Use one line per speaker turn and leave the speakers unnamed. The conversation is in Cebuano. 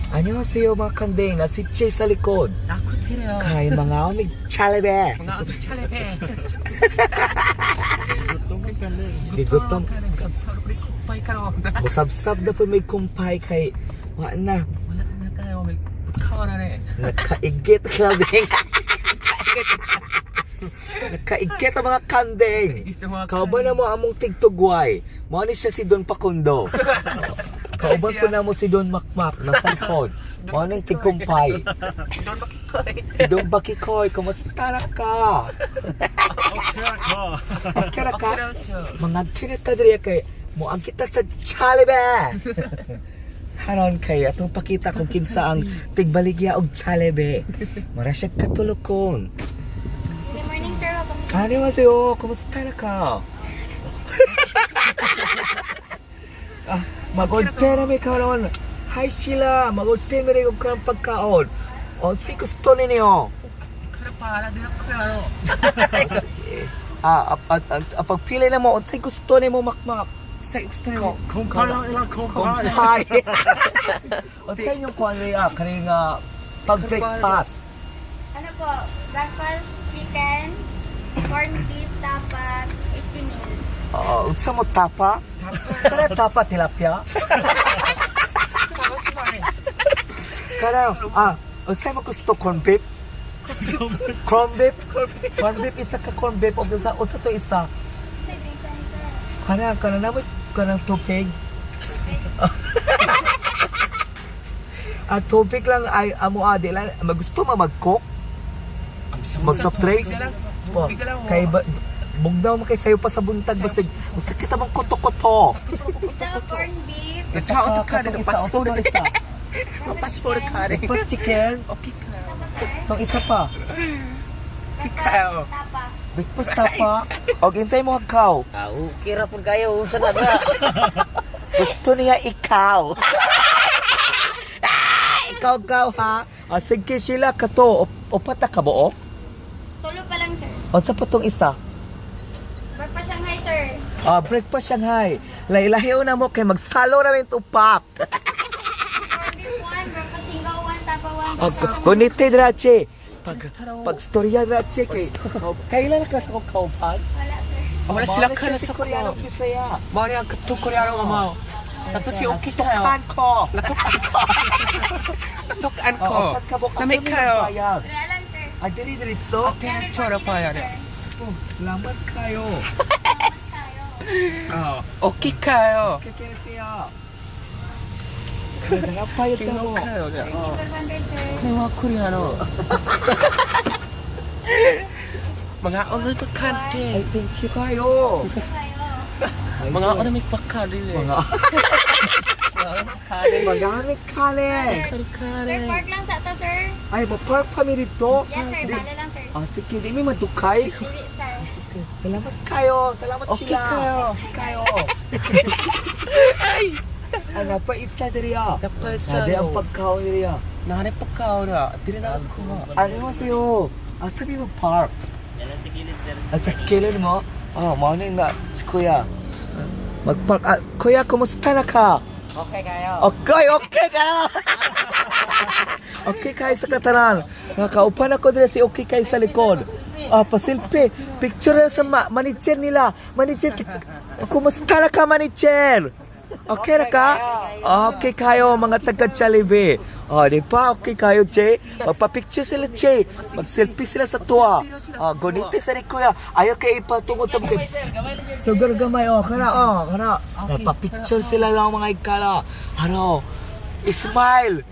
Annyeonghaseyo mga kanding, na si Che sa likod.
Ako tira.
Kay mga omig Jollibee.
Mga ato Jollibee.
Gigutom.
Sabsab ko kumpay karon.
Musabsab na po may kumpay kay wa na.
Wala na kayo may pagkaon na ni.
Nakaigit kanding. Nakaigit ang mga kanding. Kauban na mo among tigtugway. Mao ni siya si Don Pakundo. Kauban ko na mo si Don Makmak na sa likod. Mao ning tigkumpay.
Don Bakikoy.
Si Don Bakikoy, kumusta na ka? Okay ra ka? Mga kinita diri kay mo ang kita sa Jollibee. Haron kay atong pakita kung kinsa ang tigbaligya og Jollibee. Mara siya katulokon.
Good morning, sir. Welcome to
Annyeonghaseyo, kumusta na ka? Ah, mag-order na mi karon. Hi Sheila, mag-order mi rin og karong pagkaon. Unsay gusto ninyo?
Kana pala din ako klaro.
Ah, pagpili na mo, unsay gusto nimo makmak?
Sa gusto nimo.
Kumpay lang ilang kumpay.
Kumpay. Unsay inyong kuan rin ah, kani nga pag-breakfast.
Ano po? Breakfast, chicken, corned beef, tapa, 80 meal.
Oo, unsa mo tapa? Sara tapa tilapia?
Tapos mare.
Kana, ah, unsay mo gusto corn beef? Corn beef? Corn beef isa ka corn beef og unsa unsa to isa?
Sir, thanks, sir.
Kana kana namo kanang tubig. Ang tubig lang ay amo adi lang magusto ma mag-cook, mag soft drinks.
Tubig lang.
Kay ba, bugnaw mo kay sayo pa sa buntag basig usa kita mong kuto-kuto.
Isa ka corned beef,
Tao to ka
Katong
din
isa,
passport.
unsa to isa?
Passport ka rin.
Breakfast chicken,
Okay ka.
tapa, sir.
tong isa pa.
Ikaw.
Breakfast, tapa.
Breakfast tapa. Og insay mo hagkaw?
Ah, okay ra pud kayo unsa na dra.
Gusto niya ikaw. Ah, ikaw ikaw ha. Ah, sige sila kato. Upat na kabuok.
Tulo pa lang, sir.
Unsa pa tong isa?
Breakfast Shanghai, sir.
Ah, breakfast Shanghai. Lailahiw na mo kay magsalo na min tupak.
Corned beef one, breakfast single one, tapa one.
Og gunite drache. Pag pag storya drache kay kailan ka sa kong kauban?
Wala, sir.
Wala sila ka na
si
sa
Koreano Bisaya.
Mare ang kato Koreano nga mao. Tato si okay kayo.
Tukan ko.
Natukan ko. Natukan ko.
Oo, upat ka buok.
Lamig
Asa mi
kayo.
nagbayad?
Wala lang, sir.
Ah, diri diretso.
Diretso ra pa yan.
Sir.
Oh, salamat kayo.
Salamat kayo.
Oh, okay kayo.
Kaya siya. Nagapayad na mo.
Kayo.
1200, sir.
Kaya Koreano. Mga ono pa kante.
Ay, thank you kayo.
Kayo.
Mga ono may pakali.
Mga Magamit kale.
Sir, park lang sa ta, sir.
Ay, ma-park pa mi dito.
Yes, sir. Bala lang, sir.
Ah, sige, di mi madukay.
Dili, sir.
Salamat kayo. Salamat
Okay
sila.
kayo.
Okay kayo. Ay, napa isa diri ah.
Napa isa,
Nade ang
no.
pagkaon diri ah.
Nare pagkaon na. Dili na ako.
Ano mo sa'yo? Asa mi mag-park?
Dala sa gilid sir.
At sa kilid mo? Oh, mao ni nga si kuya. Mag-park. Ah, kuya, kumusta na ka?
Okay kayo.
Okay, okay kayo. Okay kayo sa katanan. Nakaupan ako dire si okay kayo sa likod. Ah, pasilpi. Picture sa manager nila. Manager, kumusta na ka, manager? Okay na ka? Okay kayo, mga taga Jollibee. Oh, di ba? Okay kayo, Che. Magpa-picture sila, Che. Mag-selfie sila sa tuwa. Ah, gunite sa ni kuya. Ayaw kay ipatungod sa mga. So, gamay, oh, kana, oh, kana. Nagpa-picture sila lang mga ikala. Ano? Smile!